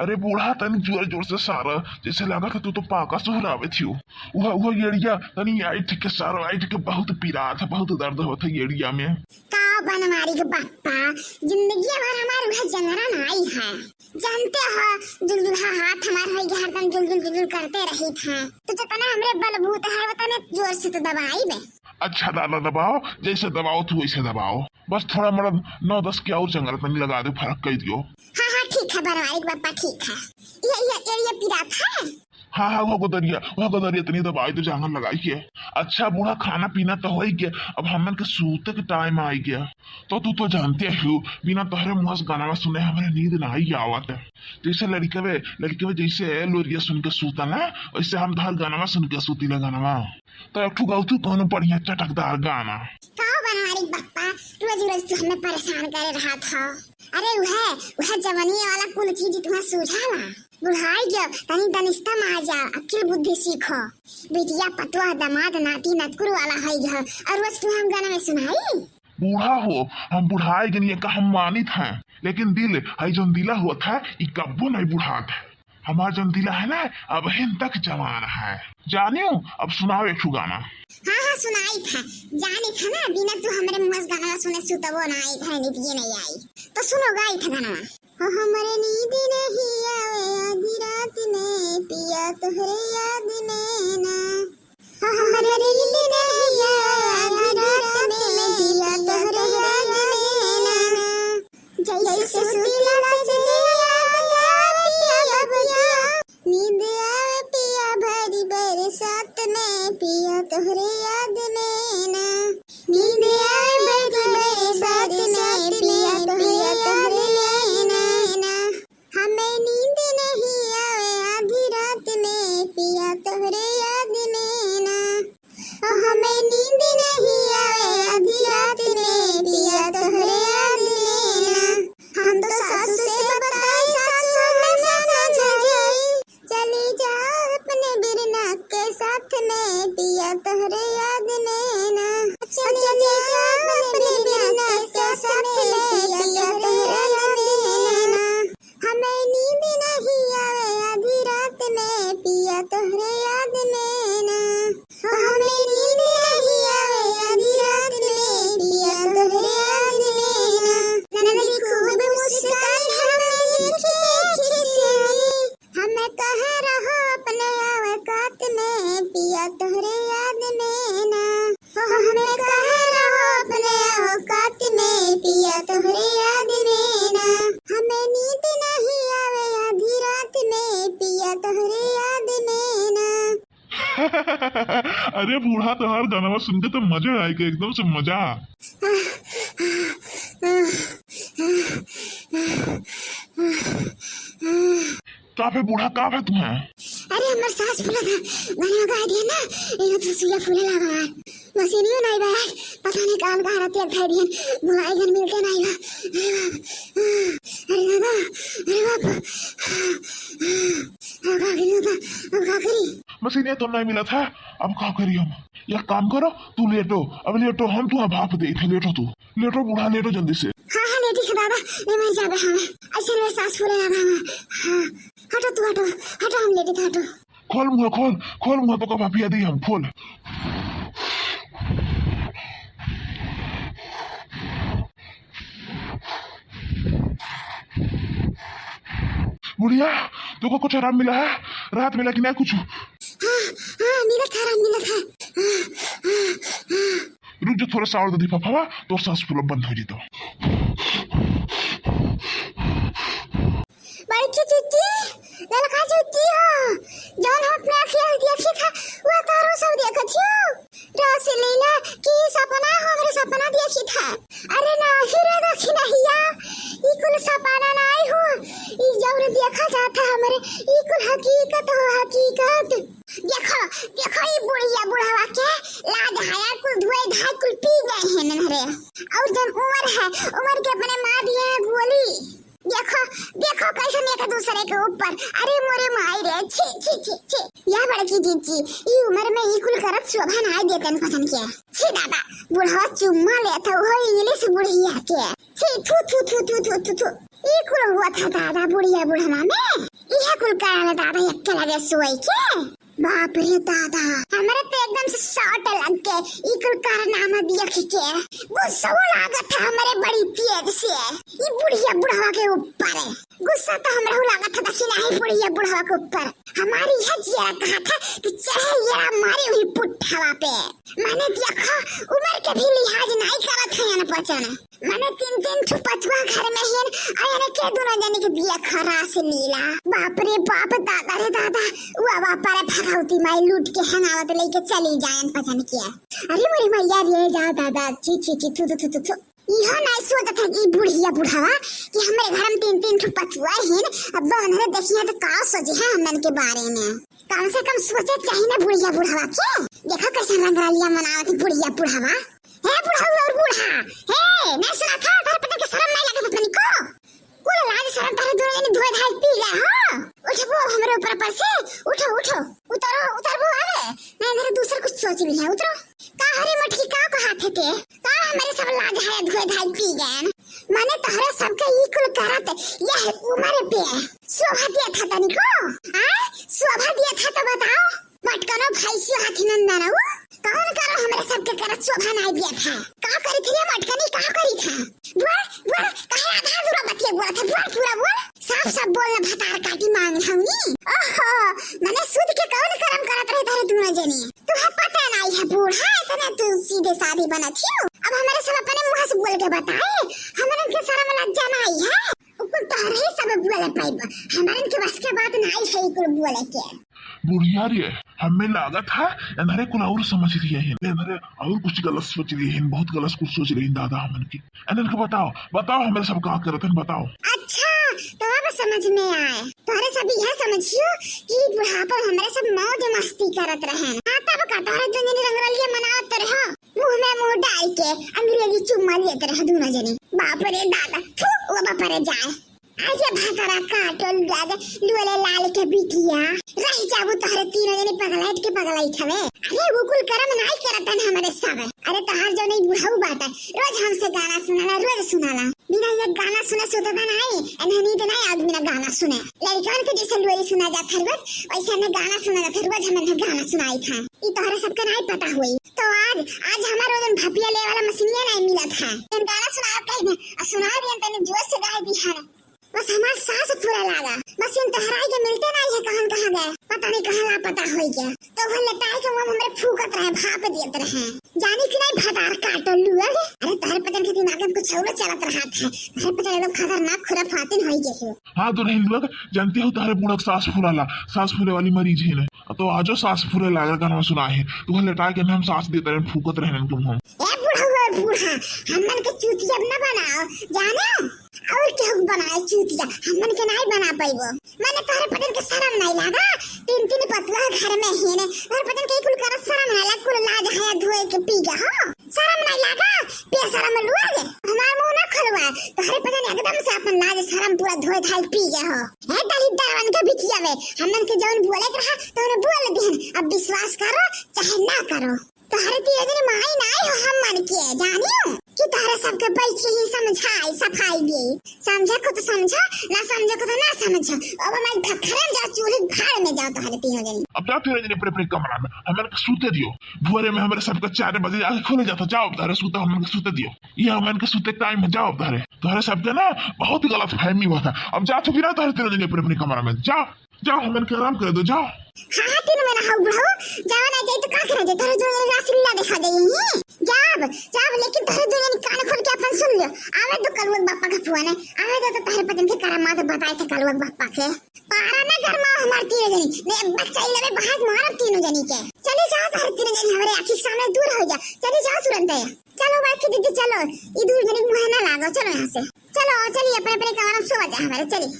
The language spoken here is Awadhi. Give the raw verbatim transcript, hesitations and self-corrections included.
अरे बूढ़ा, तनी जोर जोर से सारा, जैसे लागत है तू तो पाका सुहरावे थियो। उहा, उहा एड़िया तनी आइठ के सारा, आइठ के बहुत पिरात है, बहुत दर्द होत है एड़िया में। का बनवारी के बप्पा, जिंदगी भर हमार उहा जंगरा नाई है। जानते हो, जुलजुलहा हाथ हमार होई के हरदम जुलजुल जुलजुल करते रहित है। तो जतना हमरे बलबूत है, वतने जोर से तो दबाई बे। अच्छा दादा दबाओ, जैसे दबाओ तू वैसे दबाओ। बस थोड़ा मोड़ा नौ दस के और जंगरा तनी लगा दो, फर्क कर दियो। हाँ, हाँ, ठीक है बनवारी के बप्पा, ठीक है। ये, ये, ये, ये पिरात है। हाँ, हाँ, वो गोदरिया, वो गोदरिया तनी दबाई तो जांगर लगाई के। अच्छा बूढ़ा, खाना पीना तो होई गया, अब हमन के सूते के टाइम आई गया। तो तू तो जानते हो, बिना तोहरे मुँह से गाना सुने हमरे नींद नाई आवत है। जैसे लड़कवे, लड़कवे जैसे लोरिया सुन के सूता ना, वैसे हम तोहर गाना सुन के सूतीला गाना। तो एक ठो गाओ तू कोनो बढ़िया चटकदार गाना। का बनवारी बप्पा, रोज रोज तू हमें परेशान करे रहत हो। अरे उहे, उहे जवनिया वाला कुल चीज तुम्हें सूझाला। बुढ़ाई गयो, तनी दनिस्ता में आ जा, अक्ल बुद्धि सीखो। बिटिया, पतोह, दामाद, नाती, नतकुर वाला है गयो, और रोज तू हम गाना में सुनाई? बूढ़ा हो, हम बुढ़ाई गनी का हम मानित हैं, लेकिन दिल है जौन दिला होत है, ई कब्बो नहीं बुढ़ात है। हमार जौन दिला है ना, अबहिन तक जवान है। जानियो, अब सुनाओ एक ठो गाना। हाँ, हाँ, सुनाई था। जानी था ना, बिना तू हमरे मुँह से गाना सुने सुतबो ना आई, घर नींद ये नहीं आई। तो सुनो, गाई था गाना। हो हमरे नींद नहीं आवे आधी रात में, पिया तोहरे याद में ना। हो हमरे नींद नहीं आवे आधी रात में, पिया तोहरे याद में ना। जैसे सुतीला सजनिया, नींद आवे पिया भरी बरसात में, पिया तोहरे याद में ना। नींद आवे भरी बरसात में, पिया तोहरे याद में ना। हमें नींद नहीं आवे आधी रात में, पिया तोहरे याद में ना। हमें नींद नहीं आवे आधी रात में, पिया तोहरे याद में ना। हम तो सासू से बताई, सासू हमें समझाई। चली जाओ अपने बिरना के साथ में, पिया तोहरे याद में ना। चली जाओ अपने बिरना के साथ में, पिया तोहरे याद में ना। हमें नींद नहीं आवे आधी रात में, पिया तोहरे याद में ना। हमें नींद नहीं आवे आधी रात में, पिया तोहरे याद में ना। ननदी खूब मुस्कान हमें देख के खिसियानी। हमें कहे रहो अपने औकात में, पिया तोहरे याद में ना। हमें कहे रहो अपने औकात में, पिया तोहरे याद में ना। हमें नींद नहीं आवे आधी रात में, पिया तोहरे याद में ना। अरे बूढ़ा, तोहार गानवा सुन के तो मजा आइ गया, एकदम से मजा। का बे बूढ़ा, का बे तुम्हें? अरे, हमर सास फूला था, गाना गा दिया ना, इन्हें तो सुइया फूले लगा है। मशीनियो नहीं बा, पता नहीं काल का रात एक भाई दियन, बुलाई गन मिलते नहीं बा। अरे बाप, अरे दादा, अरे बाप। अब का करी दादा, अब का करी? मशीनिया तो नहीं मिला था, अब का करी हम? एक काम करो, तू लेटो, अब लेटो, हम तुम्हें भाप दे थे, लेटो तू, लेटो बूढ़ा, लेटो जल्दी से। हाँ, हाँ, लेटी है दादा, नहीं मर जाबे हमें। ऐसे में सास फूले लगा हमें। हाँ, हटो तू, हटो, हटो, हम लेटी थे, हटो। खोल मुँह, खोल, खोल मुँह, तो कब पिया दी हम, खोल। बुढ़िया, तुमको कुछ आराम मिला है? रात मिला कि नहीं कुछ? हाँ, हाँ, मिला था, आराम मिला था। हाँ, हाँ, हाँ। रुक जा, थोड़ा सा और दे दी फफावा, तोर सास फूलब बंद हो जी तो। बड़की चिच्ची, ललका चिच्ची हो, जौन हम अपने आँखिया से देखी था, वह तारो सब देखत हियो। रासलीला की सपना हो, हमरे सपना देखी था। अरे नाही रे दखिनहिया, ई कुल सपना नाही हो, ई जौन देखा जाता हमरे, ई कुल हकीकत हो, हकीकत। देखो, देखो ई बुढ़िया बुढ़वा के लाज हया कुल धोए धाय कुल पी गए हैं नन्हरे। और जौन उमर है, उमर के अपने मार दिए हैं गोली। देखो, देखो कैसन एक दूसरे के ऊपर। अरे मोरे माई रे, छी, छी, छी, छी। या बड़की जीजी, ई उमर में ई कुल करत शोभा नाई देतन पसंद के। छी दादा, बुढ़वा चुम्मा लेत हो English बुढ़िया के। छी, थू, थू, थू। ई कुल हुआ था दादा बुढ़िया बुढ़वा में। कुल कराना दादा यक्के लगे सोई के। बाप रे दादा, हमरे तो एकदम से शॉट लग के ई कुल कारनामा देख के गुस्सो लागत है हमरे बड़ी तेज से ई बुढ़िया बुढ़वा के ऊपर। गुस्सा तो हमरा हु लागत है, देखी नाही बुढ़िया बुढ़वा के ऊपर। हमारी यह जिया कहा था कि चढ़े येरा मारे वही पुट्ठवा पे। माने देखो, उम्र के भी लिहाज नाही करत है अनपचन। माने तीन तीन ठो पचुआ घर में हिन, अरे के दोनों जने के दिया खरा से लीला। बाप रे बाप, दादा रे दादा, उ बाप रे भगवती माई लूट के हनावत लेके चली जायन पचन किया। अरे मोरी मैया रे जा दादा, छी छी छी, थू थू थू थू थू। इहो नाही सोचत है कि बुढ़िया बुढ़वा कि हमरे घर में तीन तीन ठो पचुआ हिन, अब उन्हें देखिए तो का सोचे है हमन के बारे में। कम से कम सोचे चाहिए ना बुढ़िया बुढ़वा के। देखो कैसे रंगरलिया मनावत है बुढ़िया बुढ़वा। हे बुढ़ऊ और बूढ़ा, हे, नहीं सुना था, तोहरे पता के शर्म नहीं लगत तनिको? कुल लाज शर्म तोहरे दोनों जने धोए धाए पी गए हो। उठबो हमरे ऊपर पर से, उठो, उठो, उतरो, उतरबो आवे। नहीं, मेरे दूसर कुछ सोच ली है, उतरो। का हरे मटकी का कहा थे ते? का हमरे सब लाज है धोए धाए पी गए? माने तोहरे सबके ई कुल करत यह उम्र पे शोभा दिया था तनिको? आ? शोभा दिया था तो बताओ। मटकनो भैंसियो हाथी नंदन उ कौन करो हमरे सबके करत शोभा नाई दिया था। का करी थी रे मटकनी, का करी था? बोल, बोल, काहे आधा अधूरा बतिया बोला था? बोल, पूरा बोल। साफ साफ बोल ना, भतार काटी मांग हमी। ओहो, मने सूद के कौन करम करत रहे तारे दोनों जनी? तुहे पता नाई है बूढ़ा, इतने तू सीधे सादी बनत हियो। अब हमरे सब अपने मुंह से बोल के बताए, हमरे के शर्म लज्जा नाई है। उ कुल तोहरे ही सब बोले पाइब, हमरन के बस के बात नाई है कुल बोले के। बुढ़िया रे, हमें लागत है, एनहरे कुल और समझ रही है, एनहरे और कुछ गलत सोच रही है, बहुत गलत कुछ सोच रही है दादा हमन के। एनहर के बताओ, बताओ हमरे सब का करत हन, बताओ। अच्छा, तो अब समझ में आए, तोहरे सब यह समझियो कि बुढ़ापा में हमरे सब मौज मस्ती करत रहे। हाँ, तब का तोहरे दोनों जने रंगरलिया मनावत रहे, मुंह में मुंह डाल के अंग्रेजी चुम्मा लेत रहे दोनों जने। बाप रे दादा, थू, वो बाप रे जाए। आज ये भतरा काटल लग लुअले लाल के बिटिया, रह जाबू तोहरे तीनों जने पगलाइट के पगलाइट हवे। अरे वो कुल करम नाई करत हन हमरे सब। अरे तोहार जो नहीं बुढ़ऊ बाटे, रोज हमसे गाना सुनाला, रोज सुनाला। बिना ये गाना सुने सुतता नाई, एन्हें नींद नाई आवत बिना गाना सुने। लड़कन के जैसे लोरी सुना जात हर रोज, वैसे हमें गाना सुना जात हर रोज, हम इन्हें गाना सुनाई था। ई तोहरे सबके नाई पता होई। तो आज, आज हमार ओजन भपिया ले वाला मशीनिया नाई मिलत है। हम गाना सुनाओ कह दे, आ सुना दियन तनी जोर से गाय दी है। बस हमार सांस पूरा लागा, मशीन तोहराई के मिलते नाई है, कहन कहाँ गए, पता नहीं कहाँ लापता होई गया। तो वो लेटाई के वो हमरे फूकत रहे, भाप देत रहे। जानी कि नाई भतार काटल लुअल। अरे तोहरे पतन के दिमाग में कुछ और चलत रहा था। तोहरे पतन एकदम खतरनाक खुराफातिन होई गए हो। हाँ दुल्हन लोग, जानती हो तोहरे बूढ़ा के सांस फूलाला, सांस फूले वाली मरीज है ना। तो आजो सांस फूले लागल गाना सुना है। तू लेटा के हम सांस देते रहे, फूकत रहे इनके मुंह में। ए बूढ़ा, बूढ़ा, हमन के चूतिया न बनाओ, जानो? और केहू बनाए चूतिया, हमन के नाई बना पाइबो। माने तोहरे पतन के शर्म नाई लागा? तीन तीन पतुआ घर में है ने, तोहरे पतन के कुल करत शर्म नाई लाग? कुल लाज हया धोए के पी गया हो, शर्म नाई लागा? बेशरम लोग, हमार मुंह ना खोलवा। तोहरे पतन एकदम से अपन लाज शर्म पूरा धोए धाए पी गया हो। हे दलित दरवन के बिटिया बे, हमन के जौन बोले के रहा, तौन बोल दिहन। अब विश्वास करो चाहे ना करो। तोहरे तीनों जने माई नाई हो हमन के, जानियो कि तोहरे सबके बैठ के ही समझाई, सफाई दे। समझे को तो समझो, ना समझे को तो ना समझो। अब हमारी भखरे में जाओ, चूल्हे भाड़ में जाओ तोहरे तीनों जने। अब जाओ तीनों जने अपने अपने कमरा में, हमन के सूते दियो। भोरे में हमरे सबके चार बजे आके खोले जाता। जाओ अब तोहरे सूता, हमन के सूते दियो। ये हमन के सूते टाइम है, जाओ अब तोहरे। तोहरे सबके ना बहुत गलत फहमी हुआ था। अब जा चुकी ना तोहरे तीनों जने अपने अपने कमरा में, जाओ। जाओ, हमन के आराम करे दो, जाओ। हाँ, हाँ, तीन महीना हो बुढ़ऊ, जावा ना जाई तो का करा जाई? तोहरे दोनों जने रासलीला देखा जाई ही। जाब, जाब, लेकिन तोहरे दोनों जने कान खोल के अपन सुन लियो। आवे तो कलुआ बापा का फोन है, आवे तो, तो तोहरे पतन के करामात बताए थे कलुआ बापा के। पारा ना गरमा हमार तीनों जनी, ने बच्चा ही लबे बहाक मारब तीनों जनी के। चले जाओ तोहरे तीनों जनी हमरे आँखी के सामने दूर हो जा, चले जाओ तुरंत। चलो बाकी दीदी चलो, ई दूर जनी मुँह ना लागो, चलो यहाँ से। चलो, चलिए अपने अपने कमरा में सो जा हमारे, चलिए।